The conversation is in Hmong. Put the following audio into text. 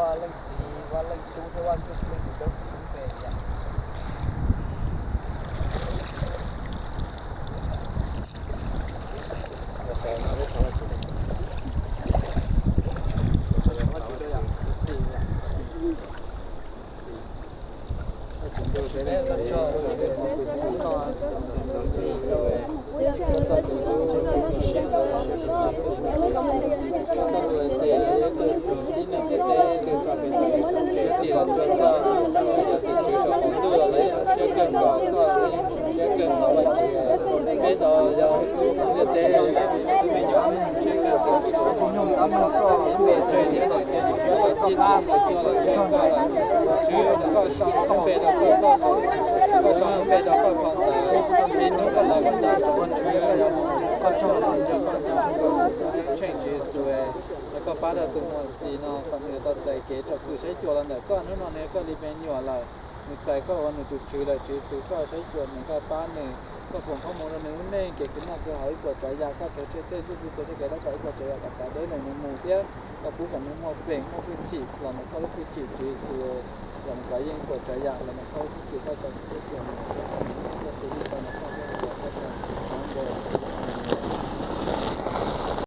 Vaj Leej Txiv, Vaj Leej Tub thiab Vaj Ntsuj Plig tus koob tus npe yom. Koj pab rau tus muam Xis no kom nws tau txais kev tsom kwm saib xyuas los ntawm koj. Hnub no nws yog koj li me nyuam lawm, nws txais koj ua nws tus tswv lawm. Tswv Yexus, koj saib xyuas nws, koj pab nws, koj foom koob hmoov rau nws lub neej, kev khwv noj khwv haus ib puas tsav yam, koj rhawv tshem tej ntsuj plig tej kev tab tom ib puas tsav yam kom tav deb ntawm nws mus thiab koj pub kom nws muaj peem muaj hwj chim los ntawm koj lub hwj chim. Tswv Yexus, los ntawm koj yeej ib puas tsav yam los ntawm koj lub hwj chim, koj tso tseg tej kev mus, koj tus neeg tau ntawm koj